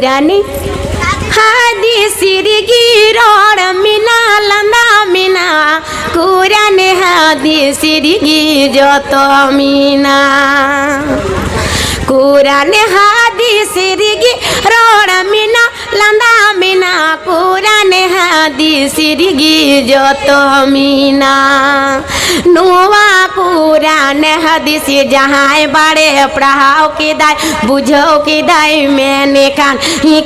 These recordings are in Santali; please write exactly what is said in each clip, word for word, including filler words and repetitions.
ᱨᱟᱱᱤ ᱦᱟᱫᱤᱥ ᱨᱮᱜᱮ ᱨᱚᱲ ᱢᱮᱱᱟᱜ, ᱞᱟᱸᱫᱟ ᱢᱮᱱᱟᱜ, ᱠᱩᱨᱟᱱ ᱦᱟᱫᱤᱥ ᱨᱮᱜᱮ ᱡᱚᱛᱚ ᱢᱮᱱᱟᱜ᱾ ᱠᱩᱨᱟᱱ ᱦᱟᱫᱤᱥ ᱨᱮᱜᱮ ᱨᱚᱲ ᱢᱮᱱᱟᱜ, ᱞᱟᱸᱫᱟ ᱢᱮᱱᱟᱜ, ᱠᱩᱨᱟᱱ ᱦᱟᱫᱤᱥ ᱨᱮᱜᱮ ᱡᱚᱛᱚ ᱢᱮᱱᱟᱜ᱾ ᱱᱚᱣᱟ ᱠᱩᱨᱟᱱ ᱦᱟᱫᱤᱥ ᱡᱟᱦᱟᱸᱭ ᱵᱟᱲᱮ ᱯᱟᱲᱦᱟᱣ ᱠᱮᱫᱟᱭ, ᱵᱩᱡᱷᱟᱹᱣ ᱠᱮᱫᱟᱭ, ᱢᱮᱱᱠᱷᱟᱱ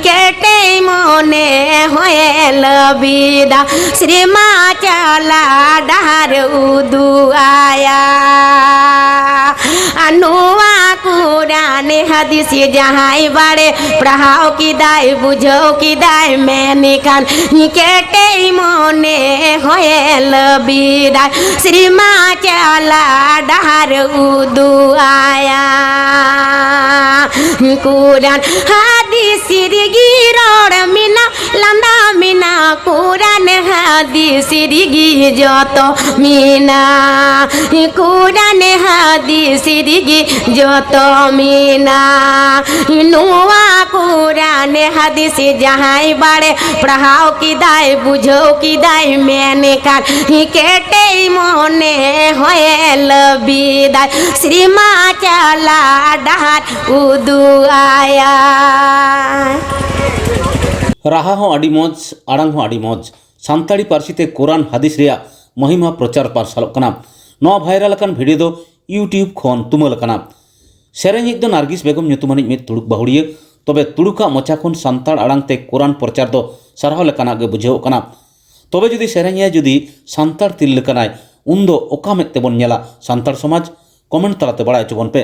ᱠᱮᱴᱮᱡ ᱢᱚᱱᱮ ᱦᱚᱸᱭ ᱞᱟᱹᱵᱤᱫᱟ, ᱥᱨᱤᱢᱟ ᱪᱟᱞᱟ ᱰᱟᱦᱟᱨ ᱩᱫᱩᱜ ᱟᱭᱟ᱾ ᱟᱨ ᱱᱚᱣᱟ ᱠᱩᱨᱟᱱ ᱦᱟᱫᱤᱥ ᱡᱟᱦᱟᱸᱭ ᱵᱟᱲᱮ ᱯᱟᱲᱦᱟᱣ ᱠᱮᱫᱟᱭ, ᱵᱩᱡᱷᱟᱹᱣ ᱠᱮᱫᱟᱭ, ᱢᱮᱱᱠᱷᱟᱱ ᱠᱮᱴᱮᱡ ᱢᱚᱱᱮ ᱦᱚᱸᱭ ᱞᱟᱹᱵᱤᱫᱟᱭ, ᱥᱨᱤᱢᱟ ᱪᱟᱞᱟ ᱰᱟᱦᱟᱨ ᱩᱫᱩᱜ ᱟᱭᱟ᱾ ᱠᱩᱨᱟᱱ ᱦᱟᱫᱤᱥ ᱨᱮᱜᱮ ᱨᱚᱲ ᱢᱮᱱᱟᱜ, ᱞᱟᱸᱫᱟ ᱢᱮᱱᱟᱜ, ᱠᱩᱨᱟᱱ ᱦᱟᱫᱤᱥ ᱨᱮᱜᱮ ᱡᱚᱛᱚ ᱢᱮᱱᱟᱜ᱾ ᱠᱩᱨᱟᱱ ᱦᱟᱫᱤᱥ ᱨᱮᱜᱮ ᱡᱚᱛᱚ ᱢᱮᱱᱟᱜ᱾ ᱱᱚᱣᱟ ᱠᱩᱨᱟᱱ ᱦᱟᱫᱤᱥ ᱡᱟᱦᱟᱸᱭ ᱵᱟᱲᱮ ᱯᱟᱲᱦᱟᱣ ᱠᱮᱫᱟᱭ, ᱵᱩᱡᱷᱟᱹᱣ ᱠᱮᱫᱟᱭ, ᱢᱮᱱᱠᱷᱟᱱ ᱠᱮᱴᱮᱡ ᱢᱚᱱᱮ ᱦᱚᱸᱭ ᱞᱟᱹᱵᱤᱫᱟᱭ, ᱥᱨᱤᱢᱟ ᱪᱟᱞᱟ ᱰᱟᱦᱟᱨ ᱩᱫᱩᱜ ᱟᱭᱟ᱾ ᱨᱟᱦᱟ ᱦᱚᱸ ᱟᱹᱰᱤ ᱢᱚᱡᱽ, ᱟᱲᱟᱝ ᱦᱚᱸ ᱟᱹᱰᱤ ᱢᱚᱡᱽ᱾ ᱥᱟᱱᱛᱟᱲᱤ ᱯᱟᱹᱨᱥᱤ ᱛᱮ ᱠᱩᱨᱟᱱ ᱦᱟᱫᱤᱥ ᱨᱮᱭᱟᱜ ᱢᱚᱦᱤᱢᱟ ᱯᱨᱚᱪᱟᱨ ᱯᱟᱨᱥᱟᱞᱚᱜ ᱠᱟᱱᱟ᱾ ᱱᱚᱣᱟ ᱵᱷᱟᱭᱨᱟᱞ ᱟᱠᱟᱱ ᱵᱷᱤᱰᱤᱭᱳ ᱫᱚ YouTube ᱠᱷᱚᱱ ᱛᱩᱢᱟᱹᱞ ᱟᱠᱟᱱᱟ᱾ ᱥᱮᱨᱮᱧᱤᱡ ᱫᱚ ᱱᱟᱨᱜᱤᱥ ᱵᱮᱜᱚᱢ ᱧᱩᱛᱩᱢᱟᱱᱤᱡ ᱢᱤᱫ ᱛᱩᱲᱩᱠ ᱵᱟᱹᱦᱩᱲᱤᱭᱟᱹ᱾ ᱛᱚᱵᱮ ᱛᱩᱲᱩᱠᱟᱜ ᱢᱚᱪᱟ ᱠᱷᱚᱱ ᱥᱟᱱᱛᱟᱲ ᱟᱲᱟᱝ ᱛᱮ ᱠᱩᱨᱟᱱ ᱯᱨᱚᱪᱟᱨ ᱫᱚ ᱥᱟᱨᱦᱟᱣ ᱞᱮᱠᱟᱱᱟᱜ ᱜᱮ ᱵᱩᱡᱷᱟᱹᱣᱚᱜ ᱠᱟᱱᱟ᱾ ᱛᱚᱵᱮ ᱡᱩᱫᱤ ᱥᱮᱨᱮᱧᱤᱭᱟᱹ ᱡᱩᱫᱤ ᱥᱟᱱᱛᱟᱲ ᱛᱤᱨᱞᱟᱹ ᱠᱟᱱᱟᱭ, ᱩᱱᱫᱚ ᱚᱠᱟ ᱢᱮᱫ ᱛᱮᱵᱚᱱ ᱧᱮᱞᱟ ᱥᱟᱱᱛᱟᱲ ᱥᱚᱢᱟᱡᱽ? ᱠᱚᱢᱮᱱᱴ ᱛᱟᱞᱟᱛᱮ ᱵᱟᱲᱟᱭ ᱦᱚᱪᱚ ᱵᱚᱱ ᱯᱮ᱾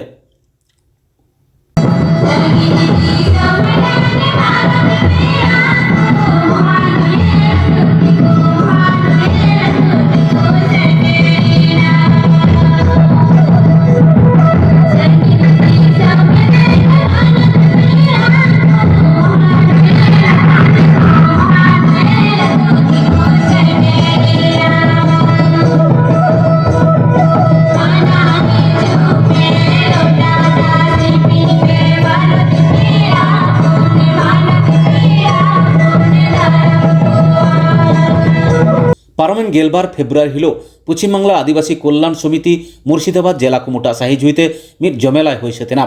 ᱜᱮᱞᱵᱟᱨ ᱯᱷᱮᱵᱽᱨᱩᱣᱟᱨᱤ ᱦᱤᱞᱳᱜ ᱯᱚᱪᱷᱤᱢ ᱵᱟᱝᱞᱟ ᱟᱹᱫᱤᱵᱟᱹᱥᱤ ᱠᱚᱞᱞᱟᱱ ᱥᱚᱢᱤᱛᱤ ᱢᱩᱨᱥᱤᱫᱟᱵᱟᱫᱽ ᱡᱮᱞᱟ ᱠᱩᱢᱩᱴᱟᱜ ᱥᱟᱹᱦᱤ ᱡᱩᱦᱤᱛᱮ ᱢᱤᱫ ᱡᱚᱢᱮᱞᱟᱭ ᱦᱩᱭ ᱥᱟᱹᱛ ᱮᱱᱟ᱾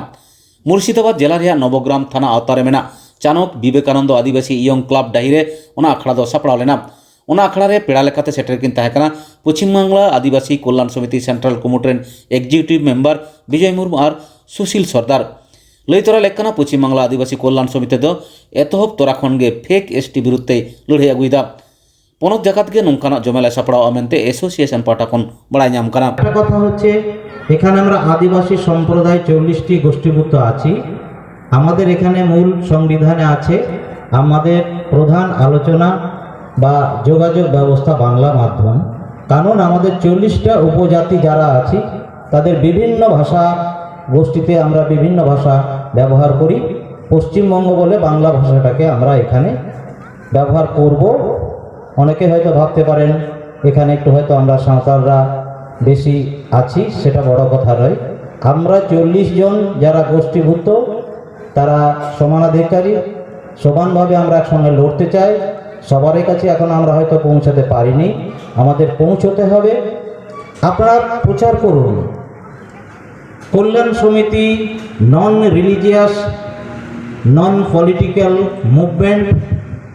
ᱢᱩᱨᱥᱤᱫᱟᱵᱟᱫᱽ ᱡᱮᱞᱟ ᱨᱮᱭᱟᱜ ᱱᱚᱵᱚᱜᱨᱟᱢ ᱛᱷᱟᱱᱟ ᱟᱣᱛᱟ ᱨᱮ ᱢᱮᱱᱟᱜ ᱪᱟᱱᱚᱠ ᱵᱤᱵᱮᱠᱟᱱᱚᱱᱫᱚ ᱟᱹᱫᱤᱵᱟᱹᱥᱤ ᱤᱭᱚᱝ ᱠᱞᱟᱵᱽ ᱰᱟᱹᱦᱤ ᱨᱮ ᱚᱱᱟ ᱟᱠᱷᱲᱟ ᱫᱚ ᱥᱟᱯᱲᱟᱣ ᱞᱮᱱᱟ᱾ ᱚᱱᱟ ᱟᱠᱷᱲᱟ ᱨᱮ ᱯᱮᱲᱟ ᱞᱮᱠᱟᱛᱮ ᱥᱮᱴᱮᱨ ᱠᱤᱱ ᱛᱟᱦᱮᱸ ᱠᱟᱱᱟ ᱯᱚᱪᱷᱤᱢ ᱵᱟᱝᱞᱟ ᱟᱹᱫᱤᱵᱟᱹᱥᱤ ᱠᱚᱞᱞᱟᱱ ᱥᱚᱢᱤᱛᱤ ᱥᱮᱱᱴᱨᱟᱞ ᱠᱚᱢᱤᱴᱤ ᱨᱮᱱ ᱮᱠᱡᱤᱠᱤᱭᱩᱴᱤᱵᱷ ᱢᱮᱢᱵᱟᱨ ᱵᱤᱡᱚᱭ ᱢᱩᱨᱢᱩ ᱟᱨ ᱥᱩᱥᱤᱞ ᱥᱚᱨᱫᱟᱨ᱾ ᱞᱟᱹᱭ ᱛᱚᱨᱟ ᱞᱮᱠ ᱠᱟᱱᱟ, ᱯᱚᱪᱷᱤᱢ ᱵᱟᱝᱞᱟ ᱟᱹᱫᱤᱵᱟᱹᱥᱤ ᱠᱚᱞᱞᱟᱱ ᱥᱚᱢᱤᱛᱤ ᱫᱚ ᱮᱛᱚᱦᱚᱵ ᱛᱚᱨᱟ ᱠᱷᱚᱱ ᱜᱮ ᱯᱷᱮᱠ ᱮᱥᱴᱤ ᱵᱤᱨᱩᱫᱷ ᱛᱮᱭ ᱞᱟᱹᱲᱦᱟᱹᱭ ᱟᱹᱜᱩᱭᱮᱫᱟ᱾ ᱯᱚᱱᱚᱛ ᱡᱟᱠᱟᱛ ᱜᱮ ᱱᱚᱝᱠᱟᱱᱟᱜ ᱡᱚᱢᱮᱞᱟᱭ ᱥᱟᱯᱲᱟᱣᱟ ᱢᱮᱱᱛᱮ ᱮᱥᱳᱥᱤᱭᱮᱥᱚᱱ ᱯᱟᱦᱴᱟ ᱠᱷᱚᱱ ᱵᱟᱲᱟᱭ ᱧᱟᱢ ᱠᱟᱱᱟ᱾ একটা কথা হচ্ছে, এখানে আমরা আদিবাসী সম্প্রদায় চল্লিশটি গোষ্ঠীভুক্ত আছি। আমাদের এখানে মূল সংবিধানে আছে আমাদের প্রধান আলোচনা বা যোগাযোগ ব্যবস্থা বাংলা মাধ্যম। কারণ আমাদের চল্লিশটা উপজাতি যারা আছি, তাদের বিভিন্ন ভাষা গোষ্ঠীতে আমরা বিভিন্ন ভাষা ব্যবহার করি। পশ্চিমবঙ্গ বলে বাংলা ভাষাটাকে আমরা এখানে ব্যবহার করব। অনেকে হয়তো ভাবতে পারেন এখানে একটু হয়তো আমরা সাঁওতালরা বেশি আছি, সেটা বড় কথা নয়। আমরা চল্লিশ জন যারা গোষ্ঠীভুক্ত, তারা সমানাধিকারী, সমানভাবে আমরা একসঙ্গে লড়তে চাই। সবার কাছে এখন আমরা হয়তো পৌঁছাতে পারিনি, আমাদের পৌঁছতে হবে। আপনারা প্রচার করুন। কল্যাণ সমিতি নন রিলিজিয়াস, নন পলিটিক্যাল মুভমেন্ট,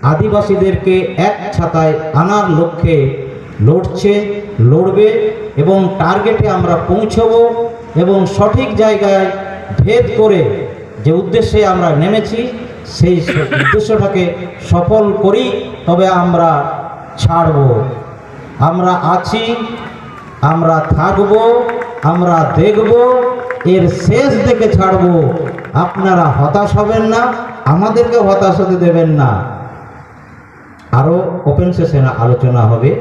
আদিবাসীদেরকে এক ছাতায় আনার লক্ষ্যে লড়ছে, লড়বে এবং টার্গেটে আমরা পৌঁছব এবং সঠিক জায়গায় ভেদ করে যে উদ্দেশ্যে আমরা নেমেছি, সেই উদ্দেশ্যটাকে সফল করি, তবে আমরা ছাড়ব। আমরা আছি, আমরা থাকব, আমরা দেখব, এর শেষ দেখে ছাড়ব। আপনারা হতাশ হবেন না, আমাদেরকে হতাশ হতে দেবেন না। আরও ওপেন সেশনে আলোচনা হবে।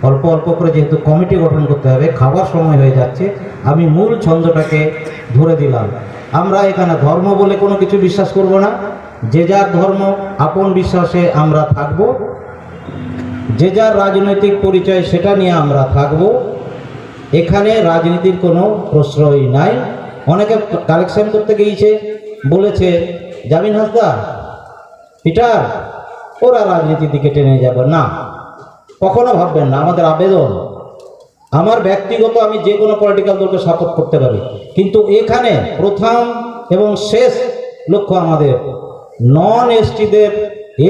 অল্প অল্প করে যেহেতু কমিটি গঠন করতে হবে, খাবার সময় হয়ে যাচ্ছে, আমি মূল ছন্দটাকে ধরে দিলাম। আমরা এখানে ধর্ম বলে কোনো কিছু বিশ্বাস করব না। যে যার ধর্ম, আপন বিশ্বাসে আমরা থাকব। যে যার রাজনৈতিক পরিচয়, সেটা নিয়ে আমরা থাকব। এখানে রাজনীতির কোনো প্রশ্রয় নাই। অনেকে কালেকশন করতে গিয়েছে, বলেছে, "জামিন হাসদা, পিটার, ওরা রাজনীতির দিকে টেনে যাবে না।" কখনো ভাববেন না। আমাদের আবেদন, আমার ব্যক্তিগত, আমি যে কোনো পলিটিক্যাল দলকে সাপোর্ট করতে পারি, কিন্তু এখানে প্রথম এবং শেষ লক্ষ্য আমাদের নন এসটিদের,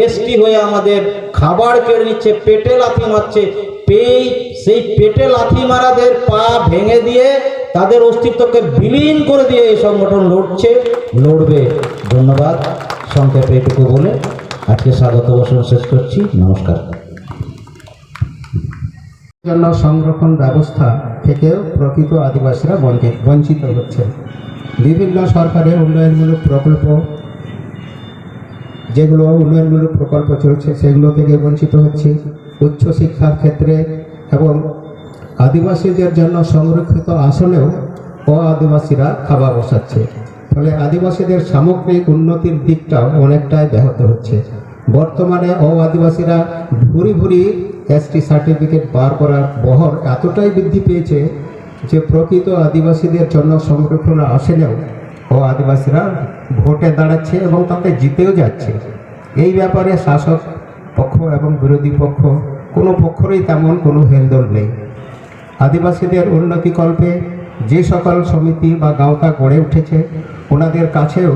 এসটি হয়ে আমাদের খাবার কেড়ে নিচ্ছে, পেটে লাথি মারছে। পেই সেই পেটে লাথি মারাদের পা ভেঙে দিয়ে তাদের অস্তিত্বকে বিলীন করে দিয়ে এই সংগঠন লড়ছে, লড়বে। ধন্যবাদ। সংক্ষেপে এটুকু বলে আজকে স্বাগত ভাষণ শেষ করছি। নমস্কার। জন্য সংরক্ষণ ব্যবস্থা থেকেও প্রকৃত আদিবাসীরা বঞ্চিত বঞ্চিত হচ্ছে। বিভিন্ন সরকারের উন্নয়নমূলক প্রকল্প, যেগুলো উন্নয়নমূলক প্রকল্প চলছে, সেগুলো থেকে বঞ্চিত হচ্ছে। উচ্চশিক্ষার ক্ষেত্রে এবং আদিবাসীদের জন্য সংরক্ষিত আসনেও অ আদিবাসীরা থাবা বসাচ্ছে। ফলে আদিবাসীদের সামগ্রিক উন্নতির দিকটাও অনেকটাই ব্যাহত হচ্ছে। বর্তমানে অ আদিবাসীরা ভুরি ভুরি এসটি সার্টিফিকেট বার করার বহর এতটাই বৃদ্ধি পেয়েছে যে প্রকৃত আদিবাসীদের জন্য সংরক্ষণ আসনেও অ আদিবাসীরা ভোটে দাঁড়াচ্ছে এবং তাতে জিতেও যাচ্ছে। এই ব্যাপারে শাসক পক্ষ এবং বিরোধী পক্ষ, কোনো পক্ষেরই তেমন কোনো হেলদোল নেই। আদিবাসীদের উন্নতিকল্পে যে সকল সমিতি বা গাঁওতা গড়ে উঠেছে, ওনাদের কাছেও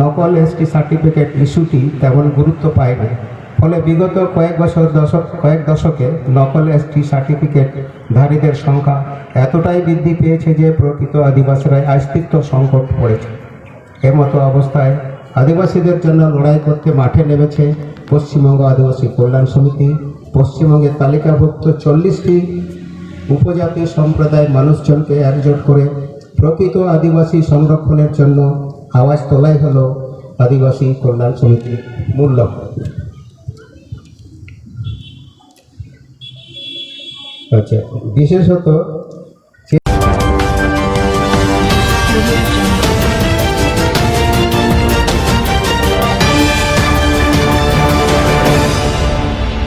নকল এসটি সার্টিফিকেট ইস্যুটি তেমন গুরুত্ব পায়নি। ফলে বিগত কয়েক বছর, দশক কয়েক দশকে নকল এসটি সার্টিফিকেট ধারীদের সংখ্যা এতটাই বৃদ্ধি পেয়েছে যে প্রকৃত আদিবাসীরা অস্তিত্ব সংকট পড়েছে। এমতো অবস্থায় আদিবাসীদের জন্য লড়াই করতে মাঠে নেমেছে পশ্চিমবঙ্গ আদিবাসী কল্যাণ সমিতি। পশ্চিমবঙ্গের তালিকাভুক্ত চল্লিশটি উপজাতি সম্প্রদায়ের মানুষজনকে একজোট করে প্রকৃত আদিবাসী সংরক্ষণের জন্য আওয়াজ তোলাই হলো আদিবাসী কল্যাণ সমিতির মূল লক্ষ্য। আচ্ছা, বিশেষত